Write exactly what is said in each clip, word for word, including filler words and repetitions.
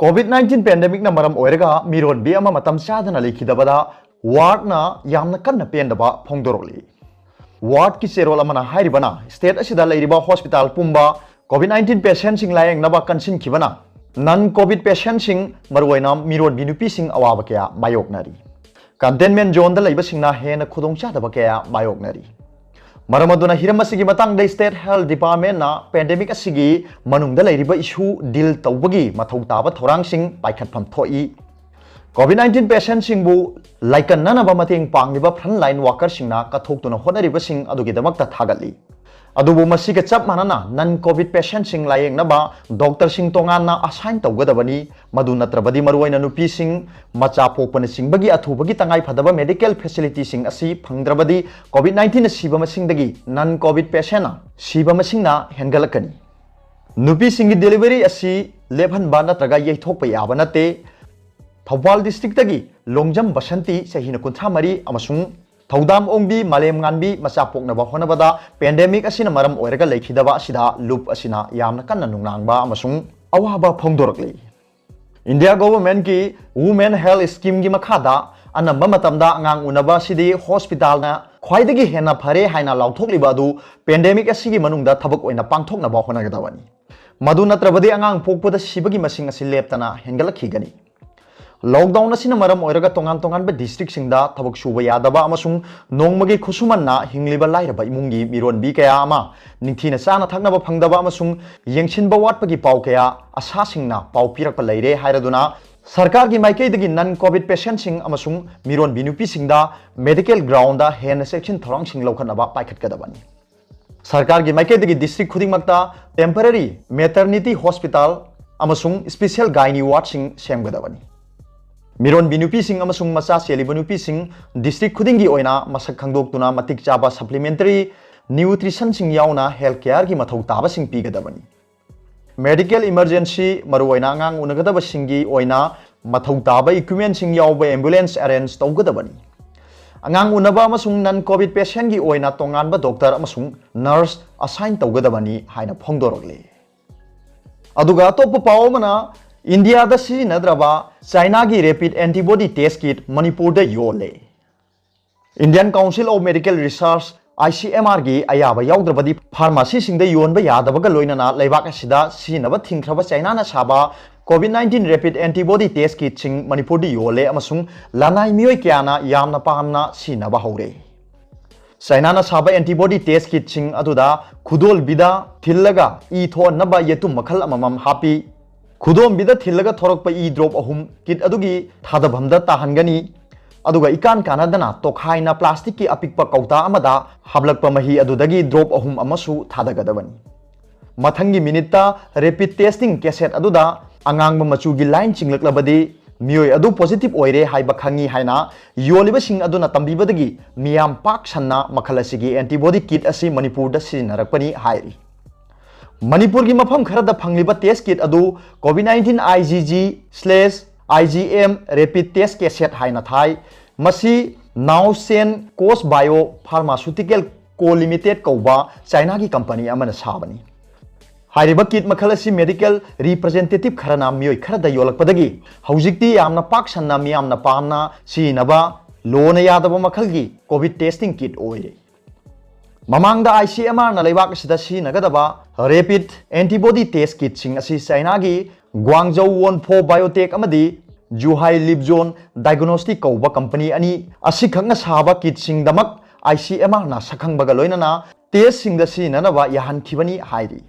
COVID nineteen pandemicꯅ ꯃꯔꯝ ꯑꯣꯏꯔꯒ ꯃꯤꯔꯣꯟꯕꯤ ꯑꯃ ꯃꯇꯝ ꯆꯥꯗꯅ ꯂꯩꯈꯤꯗꯕꯗ wardꯅ ꯌꯥꯝꯅ ꯀꯟꯅ ꯄꯦꯟꯗꯕ ꯐꯣꯡꯗꯣꯔꯛꯂꯤ꯫ Wardꯀꯤ ꯆꯦꯔꯣꯜ ꯑꯃꯅ ꯍꯥꯏꯔꯤꯕꯅ, state ꯑꯁꯤꯗ ꯂꯩꯔꯤꯕ hospital ꯄꯨꯝꯕ COVID nineteen patientꯁꯤꯡ ꯂꯥꯌꯦꯡꯅꯕ ꯀꯟꯁꯤꯟꯈꯤꯕꯅ non COVID patientꯁꯤꯡ, ꯃꯔꯨꯑꯣꯏꯅ ꯃꯤꯔꯣꯟꯕꯤ ꯅꯨꯄꯤꯁꯤꯡ, ꯑꯋꯥꯕ ꯀꯌꯥ ꯃꯥꯌꯣꯛꯅꯔꯤ꯫ Containment zoneꯗ ꯂꯩꯕꯁꯤꯡꯅ ꯍꯦꯟꯅ ꯈꯨꯗꯣꯡꯆꯥꯗꯕ ꯀꯌꯥ ꯃꯥꯌꯣꯛꯅꯔꯤ꯫ ꯃꯔꯝ ꯑꯗꯨꯅ ꯍꯤꯔꯝ ꯑꯁꯤꯒꯤ ꯃꯇꯥꯡꯗ state health departmentꯅ pandemic ꯑꯁꯤꯒꯤ ꯃꯅꯨꯡꯗ ꯂꯩꯔꯤꯕ issue deal ꯇꯧꯕꯒꯤ ꯃꯊꯧ ꯇꯥꯕ ꯊꯧꯔꯥꯡꯁꯤꯡ ꯄꯥꯏꯈꯠꯐꯝ ꯊꯣꯛꯏ꯫ COVID nineteen patientꯁꯤꯡꯕꯨ ꯂꯥꯏꯀꯟꯅꯅꯕ ꯃꯇꯦꯡ ꯄꯥꯡꯂꯤꯕ frontline workerꯁꯤꯡꯅ ꯀꯠꯊꯣꯛꯇꯨꯅ ꯍꯣꯠꯅꯔꯤꯕꯁꯤꯡ ꯑꯗꯨꯒꯤꯗꯃꯛꯇ ꯊꯥꯒꯠꯂꯤ꯫ ꯑꯗꯨꯕꯨ ꯃꯁꯤꯒ ꯆꯞ ꯃꯥꯟꯅꯅ non COVID patientꯁꯤꯡ ꯂꯥꯌꯦꯡꯅꯕ doctorꯁꯤꯡ ꯇꯣꯉꯥꯟꯅ assign ꯇꯧꯒꯗꯕꯅꯤ꯫ ꯃꯗꯨ ꯅꯠꯇ꯭ꯔꯕꯗꯤ ꯃꯔꯨꯑꯣꯏꯅ ꯅꯨꯄꯤꯁꯤꯡ, ꯃꯆꯥ ꯄꯣꯛꯄꯅꯆꯤꯡꯕꯒꯤ ꯑꯊꯨꯕꯒꯤ ꯇꯉꯥꯏꯐꯗꯕ medical facilityꯁꯤꯡ ꯑꯁꯤ ꯐꯪꯗ꯭ꯔꯕꯗꯤ COVID nineteenꯅ ꯁꯤꯕ ꯃꯁꯤꯡꯗꯒꯤ non COVID patientꯅ ꯁꯤꯕ ꯃꯁꯤꯡꯅ ꯍꯦꯟꯒꯠꯂꯛꯀꯅꯤ꯫ ꯅꯨꯄꯤꯁꯤꯡꯒꯤ delivery ꯑꯁꯤ ꯂꯦꯞꯍꯟꯕ ꯅꯠꯇ꯭ꯔꯒ ꯌꯩꯊꯣꯛꯄ ꯌꯥꯕ ꯅꯠꯇꯦ꯫ ꯊꯧꯕꯥꯜ districtꯇꯒꯤ ꯂꯣꯡꯖꯝ ꯕꯁꯟꯇꯤ, ꯆꯍꯤꯅ ꯀꯨꯟꯊ꯭ꯔꯥ ꯃꯔꯤ, ꯑꯃꯁꯨꯡ ꯊꯧꯗꯥꯝ ꯑꯣꯡꯕꯤ ꯃꯥꯂꯦꯝꯉꯥꯟꯕꯤ ꯃꯆꯥ ꯄꯣꯛꯅꯕ ꯍꯣꯠꯅꯕꯗ pandemic ꯑꯁꯤꯅ ꯃꯔꯝ ꯑꯣꯏꯔꯒ ꯂꯩꯈꯤꯗꯕ ꯑꯁꯤꯗ ꯂꯨꯞ ꯑꯁꯤꯅ ꯌꯥꯝꯅ ꯀꯟꯅ ꯅꯨꯡꯅꯥꯡꯕ ꯑꯃꯁꯨꯡ ꯑꯋꯥꯕ ꯐꯣꯡꯗꯣꯔꯛꯂꯤ꯫ India governmentꯀꯤ Women Health Schemeꯒꯤ ꯃꯈꯥꯗ ꯑꯅꯝꯕ ꯃꯇꯝꯗ ꯑꯉꯥꯡ ꯎꯅꯕ ꯑꯁꯤꯗꯤ hospitalꯅ ꯈ꯭ꯋꯥꯏꯗꯒꯤ ꯍꯦꯟꯅ ꯐꯔꯦ ꯍꯥꯏꯅ ꯂꯥꯎꯊꯣꯛꯂꯤꯕ ꯑꯗꯨ pandemic ꯑꯁꯤꯒꯤ ꯃꯅꯨꯡꯗ ꯊꯕꯛ ꯑꯣꯏꯅ ꯄꯥꯡꯊꯣꯛꯅꯕ ꯍꯣꯠꯅꯒꯗꯕꯅꯤ꯫ ꯃꯗꯨ ꯅꯠꯇ꯭ꯔꯕꯗꯤ ꯑꯉꯥꯡ ꯄꯣꯛꯄꯗ ꯁꯤꯕꯒꯤ ꯃꯁꯤꯡ ꯑꯁꯤ ꯂꯦꯞꯇꯅ ꯍꯦꯟꯒꯠꯂꯛꯈꯤꯒꯅꯤ꯫ Lockdown ꯑꯁꯤꯅ ꯃꯔꯝ ꯑꯣꯏꯔꯒ ꯇꯣꯉꯥꯟ ꯇꯣꯉꯥꯟꯕ districtꯁꯤꯡꯗ ꯊꯕꯛ ꯁꯨꯕ ꯌꯥꯗꯕ ꯑꯃꯁꯨꯡ ꯅꯣꯡꯃꯒꯤ ꯈꯨꯠꯁꯨꯃꯟꯅ ꯍꯤꯡꯂꯤꯕ ꯂꯥꯏꯔꯕ ꯏꯃꯨꯡꯒꯤ ꯃꯤꯔꯣꯟꯕꯤ ꯀꯌꯥ ꯑꯃ ꯅꯤꯡꯊꯤꯅ ꯆꯥꯅ ꯊꯛꯅꯕ ꯐꯪꯗꯕ ꯑꯃꯁꯨꯡ ꯌꯦꯡꯁꯤꯟꯕ ꯋꯥꯠꯄꯒꯤ ꯄꯥꯎ ꯀꯌꯥ ꯑꯁꯥꯁꯤꯡꯅ ꯄꯥꯎ ꯄꯤꯔꯛꯄ ꯂꯩꯔꯦ ꯍꯥꯏꯔꯗꯨꯅ ꯁꯔꯀꯥꯔꯒꯤ ꯃꯥꯏꯀꯩꯗꯒꯤ non COVID patientꯁꯤꯡ ꯑꯃꯁꯨꯡ ꯃꯤꯔꯣꯟꯕꯤ ꯅꯨꯄꯤꯁꯤꯡꯗ medical groundꯗ ꯍꯦꯟꯅ ꯆꯦꯛꯁꯤꯟ ꯊꯧꯔꯥꯡꯁꯤꯡ ꯂꯧꯈꯠꯅꯕ ꯄꯥꯏꯈꯠꯀꯗꯕꯅꯤ꯫ ꯁꯔꯀꯥꯔꯒꯤ ꯃꯥꯏꯀꯩꯗꯒꯤ district ꯈꯨꯗꯤꯡꯃꯛꯇ temporary maternity hospital ꯑꯃꯁꯨꯡ special gynae wardꯁꯤꯡ ꯁꯦꯝꯒꯗꯕꯅꯤ꯫ ꯃꯤꯔꯣꯟꯕꯤ ꯅꯨꯄꯤꯁꯤꯡ ꯑꯃꯁꯨꯡ ꯃꯆꯥ ꯆꯦꯜꯂꯤꯕ ꯅꯨꯄꯤꯁꯤꯡ district ꯈꯨꯗꯤꯡꯒꯤ ꯑꯣꯏꯅ ꯃꯁꯛ ꯈꯪꯗꯣꯛꯇꯨꯅ ꯃꯇꯤꯛ ꯆꯥꯕ supplementary nutritionꯁꯤꯡ ꯌꯥꯎꯅ health careꯒꯤ ꯃꯊꯧ ꯇꯥꯕꯁꯤꯡ ꯄꯤꯒꯗꯕꯅꯤ꯫ Medical emergency, ꯃꯔꯨꯑꯣꯏꯅ ꯑꯉꯥꯡ ꯎꯅꯒꯗꯕꯁꯤꯡꯒꯤ ꯑꯣꯏꯅ ꯃꯊꯧ ꯇꯥꯕ equipmentꯁꯤꯡ ꯌꯥꯎꯕ ambulance arrange ꯇꯧꯒꯗꯕꯅꯤ꯫ ꯑꯉꯥꯡ ꯎꯅꯕ ꯑꯃꯁꯨꯡ non COVID patientꯀꯤ ꯑꯣꯏꯅ ꯇꯣꯉꯥꯟꯕ doctor ꯑꯃꯁꯨꯡ nurse assign ꯇꯧꯒꯗꯕꯅꯤ ꯍꯥꯏꯅ ꯐꯣꯡꯗꯣꯔꯛꯂꯤ꯫ ꯑꯗꯨꯒ ꯑꯇꯣꯞꯄ ꯄꯥꯎ ꯑꯃꯅ, ꯏꯟꯗꯤꯌꯥꯗ ꯁꯤꯖꯤꯟꯅꯗ꯭ꯔꯕ ꯆꯥꯏꯅꯥꯒꯤ rapid antibody test kit ꯃꯅꯤꯄꯨꯔꯗ ꯌꯣꯜꯂꯦ꯫ Indian Council of Medical Research, I C M R ꯒꯤ ꯑꯌꯥꯕ ꯌꯥꯎꯗ꯭ꯔꯕꯗꯤ ꯐꯥꯔꯃꯥꯁꯤꯁꯤꯡꯗ ꯌꯣꯟꯕ ꯌꯥꯗꯕꯒ ꯂꯣꯏꯅꯅ ꯂꯩꯕꯥꯛ ꯑꯁꯤꯗ ꯁꯤꯖꯤꯟꯅꯕ ꯊꯤꯡꯈ꯭ꯔꯕ ꯆꯥꯏꯅꯥꯅ ꯁꯥꯕ COVID nineteen rapid antibody test kitꯁꯤꯡ ꯃꯅꯤꯄꯨꯔꯗ ꯌꯣꯜꯂꯦ ꯑꯃꯁꯨꯡ ꯂꯅꯥꯏ ꯃꯤꯑꯣꯏ ꯀꯌꯥꯅ ꯌꯥꯝꯅ ꯄꯥꯝꯅ ꯁꯤꯖꯤꯟꯅꯕ ꯍꯧꯔꯦ꯫ ꯆꯥꯏꯅꯥꯅ ꯁꯥꯕ antibody test kitꯁꯤꯡ ꯑꯗꯨꯗ ꯈꯨꯗꯣꯜꯕꯤꯗ ꯊꯤꯜꯂꯒ ꯏ ꯊꯣꯛꯍꯟꯅꯕ ꯌꯦꯇꯨꯝ ꯃꯈꯜ ꯑꯃꯃꯝ ꯍꯥꯞꯄꯤ꯫ ꯈꯨꯗꯣꯝꯕꯤꯗ ꯊꯤꯜꯂꯒ ꯊꯣꯔꯛꯄ ꯏ drop ꯑꯍꯨꯝ kit ꯑꯗꯨꯒꯤ ꯊꯥꯗꯐꯝꯗ ꯇꯥꯍꯟꯒꯅꯤ꯫ ꯑꯗꯨꯒ ꯏꯀꯥꯟ ꯀꯥꯟꯅꯗꯅ ꯇꯣꯈꯥꯏꯅ plasticꯀꯤ ꯑꯄꯤꯛꯄ ꯀꯧꯇꯥ ꯑꯃꯗ ꯍꯥꯞꯂꯛꯄ ꯃꯍꯤ ꯑꯗꯨꯗꯒꯤ drop ꯑꯍꯨꯝ ꯑꯃꯁꯨ ꯊꯥꯗꯒꯗꯕꯅꯤ꯫ ꯃꯊꯪꯒꯤ minuteꯇ rapid testing cassette ꯑꯗꯨꯗ ꯑꯉꯥꯡꯕ ꯃꯆꯨꯒꯤ line ꯆꯤꯡꯂꯛꯂꯕꯗꯤ ꯃꯤꯑꯣꯏ ꯑꯗꯨ positive ꯑꯣꯏꯔꯦ ꯍꯥꯏꯕ ꯈꯪꯉꯤ ꯍꯥꯏꯅ ꯌꯣꯜꯂꯤꯕꯁꯤꯡ ꯑꯗꯨꯅ ꯇꯝꯕꯤꯕꯗꯒꯤ ꯃꯤꯌꯥꯝ ꯄꯥꯛ ꯁꯟꯅ ꯃꯈꯜ ꯑꯁꯤꯒꯤ antibody kit ꯑꯁꯤ ꯃꯅꯤꯄꯨꯔꯗ ꯁꯤꯖꯤꯟꯅꯔꯛꯄꯅꯤ ꯍꯥꯏꯔꯤ꯫ ꯃꯅꯤꯄꯨꯔꯒꯤ ꯃꯐꯝ ꯈꯔꯗ ꯐꯪꯂꯤꯕ test kit ꯑꯗꯨ COVID nineteen IgG/IgM rapid test cassette ꯍꯥꯏꯅ ꯊꯥꯏ꯫ ꯃꯁꯤ Naoshen Kosh Bio Pharmaceutical Co Limited ꯀꯧꯕ ꯆꯥꯏꯅꯥꯒꯤ ꯀꯝꯄꯅꯤ ꯑꯃꯅ ꯁꯥꯕꯅꯤ꯫ ꯍꯥꯏꯔꯤꯕ kit ꯃꯈꯜ ꯑꯁꯤ medical representative ꯈꯔꯅ ꯃꯤꯑꯣꯏ ꯈꯔꯗ ꯌꯣꯜꯂꯛꯄꯗꯒꯤ ꯍꯧꯖꯤꯛꯇꯤ ꯌꯥꯝꯅ ꯄꯥꯛ ꯁꯟꯅ ꯃꯤꯌꯥꯝꯅ ꯄꯥꯝꯅ ꯁꯤꯖꯤꯟꯅꯕ ꯂꯣꯅ ꯌꯥꯗꯕ ꯃꯈꯜꯒꯤ COVID testing kit ꯑꯣꯏꯔꯦ꯫ ꯃꯃꯥꯡꯗ ICMRꯅ ꯂꯩꯕꯥꯛ ꯑꯁꯤꯗ ꯁꯤꯖꯤꯟꯅꯒꯗꯕ rapid antibody test kitꯁꯤꯡ ꯑꯁꯤ ꯆꯥꯏꯅꯥꯒꯤ Guangzhou Wanfo Biotech ꯑꯃꯗꯤ Zhuhai Lipzone Diagnostic ꯀꯧꯕ ꯀꯝꯄꯅꯤ ꯑꯅꯤ ꯑꯁꯤꯈꯛꯅ ꯁꯥꯕ kitꯁꯤꯡꯗꯃꯛ ICMRꯅ ꯁꯛꯈꯪꯕꯒ ꯂꯣꯏꯅꯅ testꯁꯤꯡꯗ ꯁꯤꯖꯤꯟꯅꯅꯕ ꯌꯥꯍꯟꯈꯤꯕꯅꯤ ꯍꯥꯏꯔꯤ꯫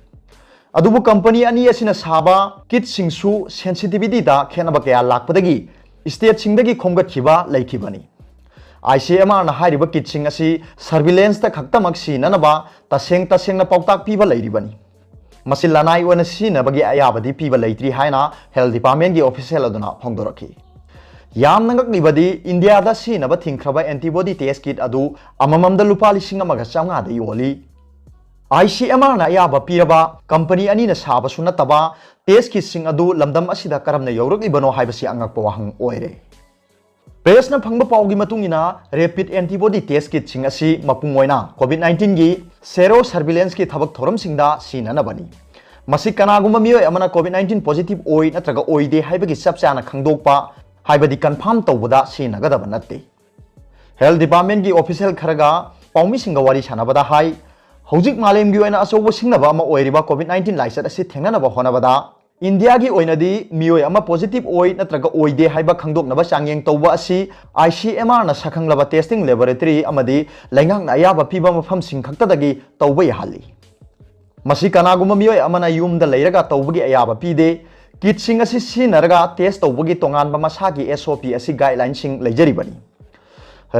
ꯑꯗꯨꯕꯨ ꯀꯝꯄꯅꯤ ꯑꯅꯤ ꯑꯁꯤꯅ ꯁꯥꯕ kitꯁꯤꯡꯁꯨ sensitivityꯗ ꯈꯦꯠꯅꯕ ꯀꯌꯥ ꯂꯥꯛꯄꯗꯒꯤ stateꯁꯤꯡꯗꯒꯤ ꯈꯣꯝꯒꯠꯈꯤꯕ ꯂꯩꯈꯤꯕꯅꯤ꯫ ICMRꯅ ꯍꯥꯏꯔꯤꯕ kitꯁꯤꯡ ꯑꯁꯤ surveillanceta ꯈꯛꯇꯃꯛ ꯁꯤꯖꯤꯟꯅꯅꯕ ꯇꯁꯦꯡ ꯇꯁꯦꯡꯅ ꯄꯥꯎꯇꯥꯛ ꯄꯤꯕ ꯂꯩꯔꯤꯕꯅꯤ꯫ ꯃꯁꯤ ꯂꯅꯥꯏ ꯑꯣꯏꯅ ꯁꯤꯖꯤꯟꯅꯕꯒꯤ ꯑꯌꯥꯕꯗꯤ ꯄꯤꯕ ꯂꯩꯇ꯭ꯔꯤ ꯍꯥꯏꯅ health departmentꯀꯤ official ꯑꯗꯨꯅ ꯐꯣꯡꯗꯣꯔꯛꯈꯤ꯫ ꯌꯥꯝꯅ ꯉꯛꯂꯤꯕꯗꯤ ꯏꯟꯗꯤꯌꯥꯗ ꯁꯤꯖꯤꯟꯅꯕ ꯊꯤꯡꯈ꯭ꯔꯕ antibody test kit ꯑꯗꯨ ꯑꯃꯃꯝꯗ ꯂꯨꯄꯥ ꯂꯤꯁꯤꯡ ꯑꯃꯒ ꯆꯥꯝꯃꯉꯥꯗ ꯌꯣꯜꯂꯤ꯫ ICMRꯅ ꯑꯌꯥꯕ ꯄꯤꯔꯕ ꯀꯝꯄꯅꯤ ꯑꯅꯤꯅ ꯁꯥꯕꯁꯨ ꯅꯠꯇꯕ test kitꯁꯤꯡ ꯑꯗꯨ ꯂꯝꯗꯝ ꯑꯁꯤꯗ ꯀꯔꯝꯅ ꯌꯧꯔꯛꯂꯤꯕꯅꯣ ꯍꯥꯏꯕꯁꯤ ꯑꯉꯛꯄ ꯋꯥꯍꯪ ꯑꯣꯏꯔꯦ꯫ Pressꯅ ꯐꯪꯕ ꯄꯥꯎꯒꯤ ꯃꯇꯨꯡ ꯏꯟꯅ rapid antibody test kitꯁꯤꯡ ꯑꯁꯤ ꯃꯄꯨꯡ ꯑꯣꯏꯅ COVID nineteenꯒꯤ sero surveillancekꯤ ꯊꯕꯛ ꯊꯧꯔꯝꯁꯤꯡꯗ ꯁꯤꯖꯤꯟꯅꯅꯕꯅꯤ꯫ ꯃꯁꯤ ꯀꯅꯥꯒꯨꯝꯕ ꯃꯤꯑꯣꯏ ꯑꯃꯅ COVID nineteen positive ꯑꯣꯏ ꯅꯠꯇ꯭ꯔꯒ ꯑꯣꯏꯗꯦ ꯍꯥꯏꯕꯒꯤ ꯆꯞ ꯆꯥꯅ ꯈꯪꯗꯣꯛꯄ, ꯍꯥꯏꯕꯗꯤ confirm ꯇꯧꯕꯗ ꯁꯤꯖꯤꯟꯅꯒꯗꯕ ꯅꯠꯇꯦ꯫ Health Department ꯀꯤ official ꯈꯔꯒ ꯄꯥꯎꯃꯤꯁꯤꯡꯒ ꯋꯥꯔꯤ ꯁꯥꯟꯅꯕꯗ ꯍꯥꯏ, ꯍꯧꯖꯤꯛ ꯃꯥꯂꯦꯝꯒꯤ ꯑꯣꯏꯅ ꯑꯆꯧꯕ ꯁꯤꯡꯅꯕ ꯑꯃ ꯑꯣꯏꯔꯤꯕ COVID nineteen ꯂꯥꯏꯆꯠ ꯑꯁꯤ ꯊꯦꯡꯅꯅꯕ ꯍꯣꯠꯅꯕꯗ ꯏꯟꯗꯤꯌꯥꯒꯤ ꯑꯣꯏꯅꯗꯤ ꯃꯤꯑꯣꯏ ꯑꯃ positive ꯑꯣꯏ ꯅꯠꯇ꯭ꯔꯒ ꯑꯣꯏꯗꯦ ꯍꯥꯏꯕ ꯈꯪꯗꯣꯛꯅꯕ ꯆꯥꯡꯌꯦꯡ ꯇꯧꯕ ꯑꯁꯤ ICMR ꯅ ꯁꯛꯈꯪꯂꯕ testing laboratory ꯑꯃꯗꯤ ꯂꯩꯉꯥꯛꯅ ꯑꯌꯥꯕ ꯄꯤꯕ ꯃꯐꯝꯁꯤꯡ ꯈꯛꯇꯗꯒꯤ ꯇꯧꯕ ꯌꯥꯍꯜꯂꯤ꯫ ꯃꯁꯤ ꯀꯅꯥꯒꯨꯝꯕ ꯃꯤꯑꯣꯏ ꯑꯃꯅ ꯌꯨꯝꯗ ꯂꯩꯔꯒ ꯇꯧꯕꯒꯤ ꯑꯌꯥꯕ ꯄꯤꯗꯦ꯫ Kit ꯁꯤꯡ ꯑꯁꯤ ꯁꯤꯖꯤꯟꯅꯔꯒ test ꯇꯧꯕꯒꯤ ꯇꯣꯉꯥꯟꯕ ꯃꯁꯥꯒꯤ SOP ꯑꯁꯤ guideline ꯁꯤꯡ ꯂꯩꯖꯔꯤꯕꯅꯤ꯫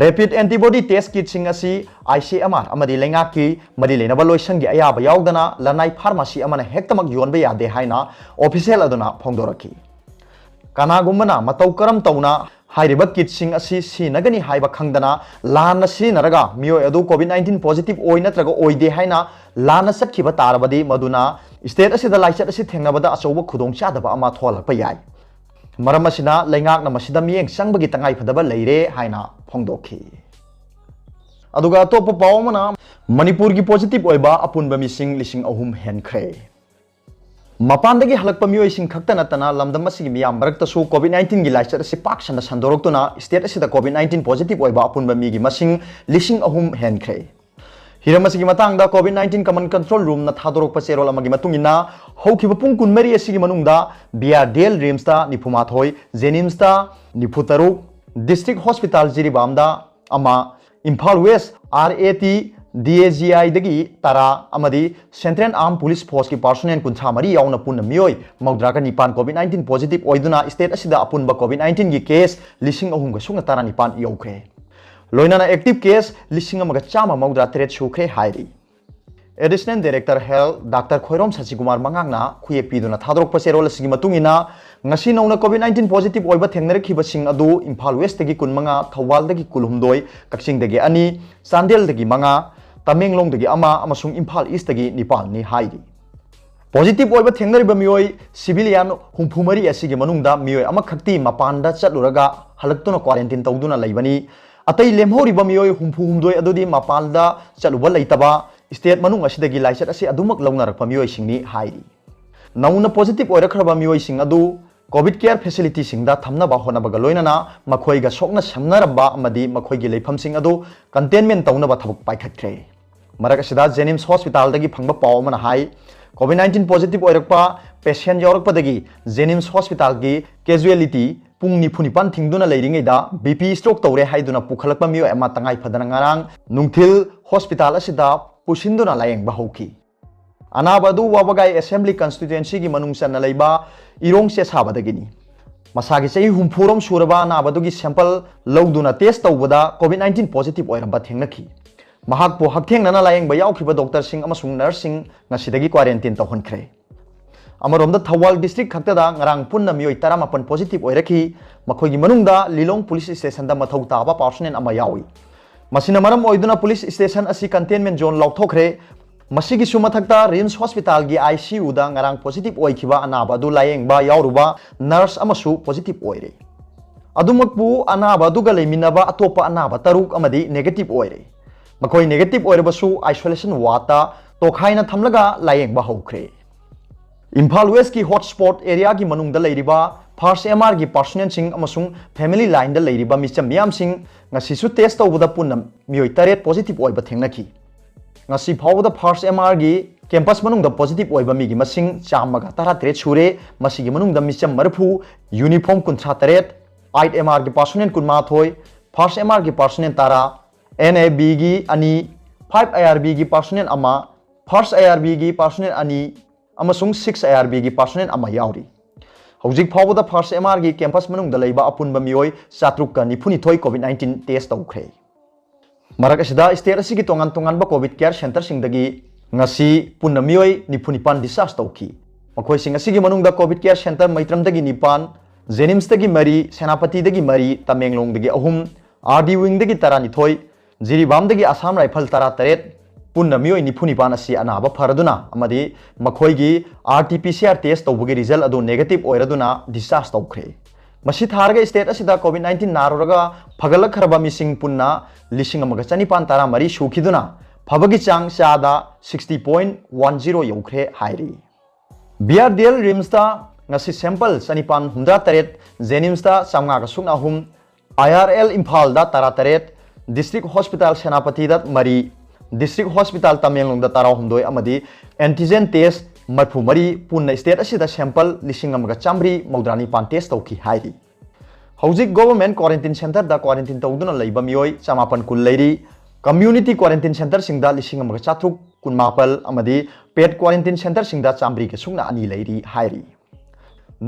Rapid antibody test kit ꯁꯤꯡ ꯑꯁꯤ ICMR ꯑꯃꯗꯤ ꯂꯩꯉꯥꯛꯀꯤ ꯃꯔꯤ ꯂꯩꯅꯕ ꯂꯣꯏꯁꯪꯒꯤ ꯑꯌꯥꯕ ꯌꯥꯎꯗꯅ ꯂꯅꯥꯏ pharmacy ꯑꯃꯅ ꯍꯦꯛꯇꯃꯛ ꯌꯣꯟꯕ ꯌꯥꯗꯦ ꯍꯥꯏꯅ official ꯑꯗꯨꯅ ꯐꯣꯡꯗꯣꯔꯛꯈꯤ꯫ ꯀꯅꯥꯒꯨꯝꯕꯅ ꯃꯇꯧ ꯀꯔꯝ ꯇꯧꯅ ꯍꯥꯏꯔꯤꯕ kit ꯁꯤꯡ ꯑꯁꯤ ꯁꯤꯖꯤꯟꯅꯒꯅꯤ ꯍꯥꯏꯕ ꯈꯪꯗꯅ ꯂꯥꯟꯅ ꯁꯤꯖꯤꯟꯅꯔꯒ ꯃꯤꯑꯣꯏ ꯑꯗꯨ COVID nineteen positive ꯑꯣꯏ ꯅꯠꯇ꯭ꯔꯒ ꯑꯣꯏꯗꯦ ꯍꯥꯏꯅ ꯂꯥꯟꯅ ꯆꯠꯈꯤꯕ ꯇꯥꯔꯕꯗꯤ, ꯃꯗꯨꯅ state ꯑꯁꯤꯗ ꯂꯥꯏꯆꯠ ꯑꯁꯤ ꯊꯦꯡꯅꯕꯗ ꯑꯆꯧꯕ ꯈꯨꯗꯣꯡꯆꯥꯗꯕ ꯑꯃ ꯊꯣꯛꯍꯜꯂꯛꯄ ꯌꯥꯏ꯫ ꯃꯔꯝ ꯑꯁꯤꯅ ꯂꯩꯉꯥꯛꯅ ꯃꯁꯤꯗ ꯃꯤꯠꯌꯦꯡ ꯆꯪꯕꯒꯤ ꯇꯉꯥꯏꯐꯗꯕ ꯂꯩꯔꯦ ꯍꯥꯏꯅ ꯐꯣꯡꯗꯣꯛꯈꯤ꯫ ꯑꯗꯨꯒ ꯑꯇꯣꯞꯄ ꯄꯥꯎ ꯑꯃꯅ, ꯃꯅꯤꯄꯨꯔꯒꯤ positive ꯑꯣꯏꯕ ꯑꯄꯨꯟꯕ ꯃꯤꯁꯤꯡ ꯂꯤꯁꯤꯡ ꯑꯍꯨꯝ ꯍꯦꯟꯈ꯭ꯔꯦ꯫ ꯃꯄꯥꯟꯗꯒꯤ ꯍꯜꯂꯛꯄ ꯃꯤꯑꯣꯏꯁꯤꯡ ꯈꯛꯇ ꯅꯠꯇꯅ ꯂꯝꯗꯝ ꯑꯁꯤꯒꯤ ꯃꯤꯌꯥꯝ ꯃꯔꯛꯇꯁꯨ COVID nineteen ꯒꯤ ꯂꯥꯏꯆꯠ ꯑꯁꯤ ꯄꯥꯛ ꯁꯟꯅ ꯁꯟꯗꯣꯔꯛꯇꯨꯅ state ꯑꯁꯤꯗ COVID nineteen positive ꯑꯣꯏꯕ ꯑꯄꯨꯟꯕ ꯃꯤꯒꯤ ꯃꯁꯤꯡ ꯂꯤꯁꯤꯡ ꯑꯍꯨꯝ ꯍꯦꯟꯈ꯭ꯔꯦ꯫ ꯍꯤꯔꯝ ꯑꯁꯤꯒꯤ ꯃꯇꯥꯡꯗ COVID nineteen Command Control Room ꯅ ꯊꯥꯗꯣꯔꯛꯄ ꯆꯦꯔꯣꯜ ꯑꯃꯒꯤ ꯃꯇꯨꯡ ꯏꯟꯅ, ꯍꯧꯈꯤꯕ ꯄꯨꯡ ꯀꯨꯟꯃꯔꯤ ꯑꯁꯤꯒꯤ ꯃꯅꯨꯡꯗ VRDL RIMS ꯇ ꯅꯤꯐꯨ ꯃꯥꯊꯣꯏ, JNIMS ꯇ ꯅꯤꯐꯨ ꯇꯔꯨꯛ, District Hospital ꯖꯤꯔꯤꯕꯥꯝꯗ ꯑꯃ, ꯏꯝꯐꯥꯜ West RAT DAGI ꯗꯒꯤ ꯇꯔꯥ ꯑꯃꯗꯤ Central Armed Police Force ꯀꯤ personnel ꯀꯨꯟꯊ꯭ꯔꯥ ꯃꯔꯤ ꯌꯥꯎꯅ ꯄꯨꯟꯅ ꯃꯤꯑꯣꯏ ꯃꯧꯗ꯭ꯔꯥꯒ ꯅꯤꯄꯥꯟ COVID nineteen positive ꯑꯣꯏꯗꯨꯅ state ꯑꯁꯤꯗ ꯑꯄꯨꯟꯕ COVID nineteen ꯒꯤ case ꯂꯤꯁꯤꯡ ꯑꯍꯨꯝꯒ ꯁꯨꯞꯅ ꯇꯔꯥꯅꯤꯄꯥꯟ ꯌꯧꯈ꯭ꯔꯦ꯫ ꯂꯣꯏꯅꯅ active case ꯂꯤꯁꯤꯡ ꯑꯃꯒ ꯆꯥꯝꯃ ꯃꯧꯗ꯭ꯔꯥ ꯇꯔꯦꯠ ꯁꯨꯈ꯭ꯔꯦ ꯍꯥꯏꯔꯤ꯫ Additional Director Health Doctor Khoirom ꯁꯁꯤꯀꯨꯃꯥꯔ ꯃꯉꯥꯡꯅ ꯈꯨꯌꯦꯛ ꯄꯤꯗꯨꯅ ꯊꯥꯗꯣꯔꯛꯄ ꯆꯦꯔꯣꯜ ꯑꯁꯤꯒꯤ ꯃꯇꯨꯡ ꯏꯟꯅ, ꯉꯁꯤ ꯅꯧꯅ COVID nineteen positive ꯑꯣꯏꯕ ꯊꯦꯡꯅꯔꯛꯈꯤꯕꯁꯤꯡ ꯑꯗꯨ ꯏꯝꯐꯥꯜ West ꯇꯒꯤ ꯀꯨꯟꯃꯉꯥ, ꯊꯧꯕꯥꯜꯗꯒꯤ ꯀꯨꯟꯍꯨꯝꯗꯣꯏ, ꯀꯛꯆꯤꯡꯗꯒꯤ ꯑꯅꯤ, ꯆꯥꯟꯗꯦꯜꯗꯒꯤ ꯃꯉꯥ, ꯇꯃꯦꯡꯂꯣꯡꯗꯒꯤ ꯑꯃ ꯑꯃꯁꯨꯡ ꯏꯝꯐꯥꯜ East ꯇꯒꯤ ꯅꯤꯄꯥꯜꯅꯤ ꯍꯥꯏꯔꯤ꯫ Positive ꯑꯣꯏꯕ ꯊꯦꯡꯅꯔꯤꯕ ꯃꯤꯑꯣꯏ civilian ꯍꯨꯝꯐꯨ ꯃꯔꯤ ꯑꯁꯤꯒꯤ ꯃꯅꯨꯡꯗ ꯃꯤꯑꯣꯏ ꯑꯃꯈꯛꯇꯤ ꯃꯄꯥꯟꯗ ꯆꯠꯂꯨꯔꯒ ꯍꯜꯂꯛꯇꯨꯅ quarantine ꯇꯧꯗꯨꯅ ꯂꯩꯕꯅꯤ꯫ ꯑꯇꯩ ꯂꯦꯝꯍꯧꯔꯤꯕ ꯃꯤꯑꯣꯏ ꯍꯨꯝꯐꯨ ꯍꯨꯝꯗꯣꯏ ꯑꯗꯨꯗꯤ ꯃꯄꯥꯟꯗ ꯆꯠꯂꯨꯕ ꯂꯩꯇꯕ, state ꯃꯅꯨꯡ ꯑꯁꯤꯗꯒꯤ ꯂꯥꯏꯆꯠ ꯑꯁꯤ ꯑꯗꯨꯃꯛ ꯂꯧꯅꯔꯛꯄ ꯃꯤꯑꯣꯏꯁꯤꯡꯅꯤ ꯍꯥꯏꯔꯤ꯫ ꯅꯧꯅ positive ꯑꯣꯏꯔꯛꯈ꯭ꯔꯕ ꯃꯤꯑꯣꯏꯁꯤꯡ ꯑꯗꯨ COVID care facility ꯁꯤꯡꯗ ꯊꯝꯅꯕ ꯍꯣꯠꯅꯕꯒ ꯂꯣꯏꯅꯅ ꯃꯈꯣꯏꯒ ꯁꯣꯛꯅ ꯁꯝꯅꯔꯝꯕ ꯑꯃꯗꯤ ꯃꯈꯣꯏꯒꯤ ꯂꯩꯐꯝꯁꯤꯡ ꯑꯗꯨ containment ꯇꯧꯅꯕ ꯊꯕꯛ ꯄꯥꯏꯈꯠꯈ꯭ꯔꯦ꯫ ꯃꯔꯛ ꯑꯁꯤꯗ JNIMS hospital ꯗꯒꯤ ꯐꯪꯕ ꯄꯥꯎ ꯑꯃꯅ ꯍꯥꯏ, COVID nineteen positive ꯑꯣꯏꯔꯛꯄ patient ꯌꯥꯎꯔꯛꯄꯗꯒꯤ JNIMS hospital ꯒꯤ casualty ꯄꯨꯡ ꯅꯤꯐꯨ ꯅꯤꯄꯥꯟ ꯊꯤꯡꯗꯨꯅ ꯂꯩꯔꯤꯉꯩꯗ BP stroke ꯇꯧꯔꯦ ꯍꯥꯏꯗꯨꯅ ꯄꯨꯈꯠꯂꯛꯄ ꯃꯤꯑꯣꯏ ꯑꯃ ꯇꯉꯥꯏ ꯐꯗꯅ ꯉꯔꯥꯡ ꯅꯨꯡꯊꯤꯜ hospital ꯑꯁꯤꯗ ꯄꯨꯁꯤꯟꯗꯨꯅ ꯂꯥꯌꯦꯡꯕ ꯍꯧꯈꯤ꯫ ꯑꯅꯥꯕ ꯑꯗꯨ ꯋꯥꯕꯒꯥꯏ Assembly Constituency ꯒꯤ ꯃꯅꯨꯡ ꯆꯟꯅ ꯂꯩꯕ ꯏꯔꯣꯡ ꯆꯦꯁꯥꯕꯗꯒꯤꯅꯤ꯫ ꯃꯁꯥꯒꯤ ꯆꯍꯤ ꯍꯨꯝꯐꯨ ꯔꯣꯝ ꯁꯨꯔꯕ ꯑꯅꯥꯕ ꯑꯗꯨꯒꯤ sample ꯂꯧꯗꯨꯅ test ꯇꯧꯕꯗ COVID nineteen positive ꯑꯣꯏꯔꯝꯕ ꯊꯦꯡꯅꯈꯤ꯫ ꯃꯍꯥꯛꯄꯨ ꯍꯛꯊꯦꯡꯅꯅ ꯂꯥꯌꯦꯡꯕ ꯌꯥꯎꯈꯤꯕ doctor ꯁꯤꯡ ꯑꯃꯁꯨꯡ nurse ꯁꯤꯡ ꯉꯁꯤꯗꯒꯤ quarantine ꯇꯧꯍꯟꯈ꯭ꯔꯦ꯫ ꯑꯃꯔꯣꯝꯗ ꯊꯧꯕꯥꯜ district ꯈꯛꯇꯗ ꯉꯔꯥꯡ ꯄꯨꯟꯅ ꯃꯤꯑꯣꯏ ꯇꯔꯥꯃꯥꯄꯟ positive ꯑꯣꯏꯔꯛꯈꯤ꯫ ꯃꯈꯣꯏꯒꯤ ꯃꯅꯨꯡꯗ ꯂꯤꯂꯣꯡ police station ꯗ ꯃꯊꯧ ꯇꯥꯕ personnel ꯑꯃ ꯌꯥꯎꯏ꯫ ꯃꯁꯤꯅ ꯃꯔꯝ ꯑꯣꯏꯗꯨꯅ police station ꯑꯁꯤ containment zone ꯂꯥꯎꯊꯣꯛꯈ꯭ꯔꯦ꯫ ꯃꯁꯤꯒꯤꯁꯨ ꯃꯊꯛꯇ RIMS hospital ꯒꯤ ICU ꯗ ꯉꯔꯥꯡ positive ꯑꯣꯏꯈꯤꯕ ꯑꯅꯥꯕ ꯑꯗꯨ ꯂꯥꯌꯦꯡꯕ ꯌꯥꯎꯔꯨꯕ nurse ꯑꯃꯁꯨ positive ꯑꯣꯏꯔꯦ꯫ ꯑꯗꯨꯃꯛꯄꯨ ꯑꯅꯥꯕ ꯑꯗꯨꯒ ꯂꯩꯃꯤꯟꯅꯕ ꯑꯇꯣꯞꯄ ꯑꯅꯥꯕ ꯇꯔꯨꯛ ꯑꯃꯗꯤ negative ꯑꯣꯏꯔꯦ꯫ ꯃꯈꯣꯏ negative ꯑꯣꯏꯔꯕꯁꯨ isolation ward ꯇ ꯇꯣꯈꯥꯏꯅ ꯊꯝꯂꯒ ꯂꯥꯌꯦꯡꯕ ꯍꯧꯈ꯭ꯔꯦ꯫ ꯏꯝꯐꯥꯜ West ꯀꯤ hotspot area ꯒꯤ ꯃꯅꯨꯡꯗ ꯂꯩꯔꯤꯕ first MR ꯒꯤ personnel ꯁꯤꯡ ꯑꯃꯁꯨꯡ family line ꯗ ꯂꯩꯔꯤꯕ ꯃꯤꯆꯝ ꯃꯤꯌꯥꯝꯁꯤꯡ ꯉꯁꯤꯁꯨ test ꯇꯧꯕꯗ ꯄꯨꯟꯅ ꯃꯤꯑꯣꯏ ꯇꯔꯦꯠ positive ꯑꯣꯏꯕ ꯊꯦꯡꯅꯈꯤ꯫ ꯉꯁꯤ ꯐꯥꯎꯕꯗ first MR ꯒꯤ campus ꯃꯅꯨꯡꯗ positive ꯑꯣꯏꯕ ꯃꯤꯒꯤ ꯃꯁꯤꯡ ꯆꯥꯝꯃꯒ ꯇꯔꯥꯇꯔꯦꯠ ꯁꯨꯔꯦ꯫ ꯃꯁꯤꯒꯤ ꯃꯅꯨꯡꯗ ꯃꯤꯆꯝ ꯃꯔꯤꯐꯨ, uniform ꯀꯨꯟꯊ꯭ꯔꯥ ꯇꯔꯦꯠ, eight MR ꯒꯤ personnel ꯀꯨꯟꯃꯥꯊꯣꯏ, first MR ꯒꯤ personnel ꯇꯔꯥ, NAB ꯒꯤ ꯑꯅꯤ, five IRB ꯒꯤ personnel ꯑꯃ, first IRB ꯒꯤ personnel ꯑꯅꯤ ꯑꯃꯁꯨꯡ six IRB ꯒꯤ personnel ꯑꯃ ꯌꯥꯎꯔꯤ꯫ ꯍꯧꯖꯤꯛ ꯐꯥꯎꯕꯗ first MR ꯒꯤ campus ꯃꯅꯨꯡꯗ ꯂꯩꯕ ꯑꯄꯨꯟꯕ ꯃꯤꯑꯣꯏ ꯆꯥꯇ꯭ꯔꯨꯛꯀ ꯅꯤꯐꯨꯅꯤꯊꯣꯏ COVID nineteen test ꯇꯧꯈ꯭ꯔꯦ꯫ ꯃꯔꯛ ꯑꯁꯤꯗ state ꯑꯁꯤꯒꯤ ꯇꯣꯉꯥꯟ ꯇꯣꯉꯥꯟꯕ COVID care center ꯁꯤꯡꯗꯒꯤ ꯉꯁꯤ ꯄꯨꯟꯅ ꯃꯤꯑꯣꯏ ꯅꯤꯐꯨ ꯅꯤꯄꯥꯟ discharge ꯇꯧꯈꯤ꯫ ꯃꯈꯣꯏꯁꯤꯡ ꯑꯁꯤꯒꯤ ꯃꯅꯨꯡꯗ COVID care center ꯃꯩꯇ꯭ꯔꯝꯗꯒꯤ ꯅꯤꯄꯥꯟ, JNIMS ꯇꯒꯤ ꯃꯔꯤ, ꯁꯦꯅꯥꯄꯇꯤꯗꯒꯤ ꯃꯔꯤ, ꯇꯃꯦꯡꯂꯣꯡꯗꯒꯤ ꯑꯍꯨꯝ, RD wing ꯗꯒꯤ ꯇꯔꯥꯅꯤꯊꯣꯏ, ꯖꯤꯔꯤꯕꯥꯝꯗꯒꯤ Assam Rifle ꯇꯔꯥꯇꯔꯦꯠ, ꯄꯨꯟꯅ ꯃꯤꯑꯣꯏ ꯅꯤꯐꯨ ꯅꯤꯄꯥꯟ ꯑꯁꯤ ꯑꯅꯥꯕ ꯐꯔꯗꯨꯅ ꯑꯃꯗꯤ ꯃꯈꯣꯏꯒꯤ RT-PCR test ꯇꯧꯕꯒꯤ result ꯑꯗꯨ negative ꯑꯣꯏꯔꯗꯨꯅ discharge ꯇꯧꯈ꯭ꯔꯦ꯫ ꯃꯁꯤ ꯊꯥꯔꯒ state ꯑꯁꯤꯗ COVID nineteen ꯅꯥꯔꯨꯔꯒ ꯐꯒꯠꯂꯛꯈ꯭ꯔꯕ ꯃꯤꯁꯤꯡ ꯄꯨꯟꯅ ꯂꯤꯁꯤꯡ ꯑꯃꯒ ꯆꯅꯤꯄꯥꯟ ꯇꯔꯥꯃꯔꯤ ꯁꯨꯈꯤꯗꯨꯅ ꯐꯕꯒꯤ ꯆꯥꯡ ꯆꯥꯗ sixty point one zero ꯌꯧꯈ꯭ꯔꯦ ꯍꯥꯏꯔꯤ꯫ B R D L RIMSꯇ ꯉꯁꯤ sample ꯆꯅꯤꯄꯥꯟ ꯍꯨꯝꯗ꯭ꯔꯥ ꯇꯔꯦꯠ, JNIMSꯇ ꯆꯥꯝꯃꯉꯥꯒ ꯁꯨꯞꯅ ꯑꯍꯨꯝ, I R L ꯏꯝꯐꯥꯜꯗ ꯇꯔꯥ ꯇꯔꯦꯠ, District Hospital ꯁꯦꯅꯥꯄꯇꯤꯗ ꯃꯔꯤ, District Hospital ꯇꯃꯦꯡꯂꯣꯡꯗ ꯇꯔꯥ ꯍꯨꯝꯗꯣꯏ ꯑꯃꯗꯤ antigen test ꯃꯔꯤꯐꯨ ꯃꯔꯤ, ꯄꯨꯟꯅ state ꯑꯁꯤꯗ sample ꯂꯤꯁꯤꯡ ꯑꯃꯒ ꯆꯥꯝꯃꯔꯤ ꯃꯧꯗ꯭ꯔꯥ ꯅꯤꯄꯥꯟ test ꯇꯧꯈꯤ ꯍꯥꯏꯔꯤ꯫ ꯍꯧꯖꯤꯛ government quarantine centreꯗ quarantine ꯇꯧꯗꯨꯅ ꯂꯩꯕ ꯃꯤꯑꯣꯏ ꯆꯃꯥꯄꯟ ꯀꯨꯟ ꯂꯩꯔꯤ꯫ Community quarantine centreꯁꯤꯡꯗ ꯂꯤꯁꯤꯡ ꯑꯃꯒ ꯆꯥꯇ꯭ꯔꯨꯛ ꯀꯨꯟꯃꯥꯄꯟ ꯑꯃꯗꯤ paid quarantine centreꯁꯤꯡꯗ ꯆꯥꯝꯃꯔꯤꯒ ꯁꯨꯞꯅ ꯑꯅꯤ ꯂꯩꯔꯤ ꯍꯥꯏꯔꯤ꯫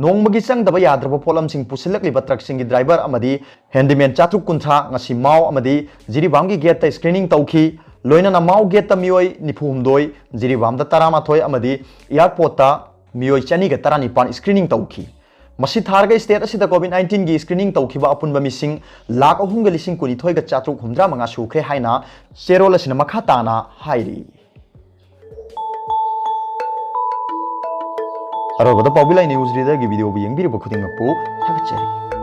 ꯅꯣꯡꯃꯒꯤ ꯆꯪꯗꯕ ꯌꯥꯗ꯭ꯔꯕ ꯄꯣꯠꯂꯝꯁꯤꯡ ꯄꯨꯁꯤꯜꯂꯛꯂꯤꯕ truckꯁꯤꯡꯒꯤ driver ꯑꯃꯗꯤ handyman ꯆꯥꯇ꯭ꯔꯨꯛ ꯀꯨꯟꯊ꯭ꯔꯥ ꯉꯁꯤ ꯃꯥꯎ ꯑꯃꯗꯤ ꯖꯤꯔꯤꯕꯥꯝꯒꯤ gateꯇ screening ꯇꯧꯈꯤ꯫ ꯂꯣꯏꯅꯅ ꯃꯥꯎ gateꯇ ꯃꯤꯑꯣꯏ ꯅꯤꯐꯨ ꯍꯨꯝꯗꯣꯏ, ꯖꯤꯔꯤꯕꯥꯝꯗ ꯇꯔꯥꯃꯥꯊꯣꯏ ꯑꯃꯗꯤ airportꯇ ꯃꯤꯑꯣꯏ ꯆꯅꯤꯒ ꯇꯔꯥꯅꯤꯄꯥꯟ screening ꯇꯧꯈꯤ꯫ ꯃꯁꯤ ꯊꯥꯔꯒ state ꯑꯁꯤꯗ COVID nineteenꯒꯤ screening ꯇꯧꯈꯤꯕ ꯑꯄꯨꯟꯕ ꯃꯤꯁꯤꯡ ꯂꯥꯈ ꯑꯍꯨꯝꯒ ꯂꯤꯁꯤꯡ ꯀꯨꯟꯅꯤꯊꯣꯏꯒ ꯆꯥꯇ꯭ꯔꯨꯛ ꯍꯨꯝꯗ꯭ꯔꯥ ꯃꯉꯥ ꯁꯨꯈ꯭ꯔꯦ ꯍꯥꯏꯅ ꯆꯦꯔꯣꯜ ꯑꯁꯤꯅ ꯃꯈꯥ ꯇꯥꯅ ꯍꯥꯏꯔꯤ꯫ ꯑꯔꯣꯏꯕꯗ ꯄꯥꯎꯕꯤ ꯂꯥꯏ news readerꯒꯤ videoꯕꯨ ꯌꯦꯡꯕꯤꯔꯤꯕ ꯈꯨꯗꯤꯡꯃꯛꯄꯨ ꯊꯥꯒꯠꯆꯔꯤ꯫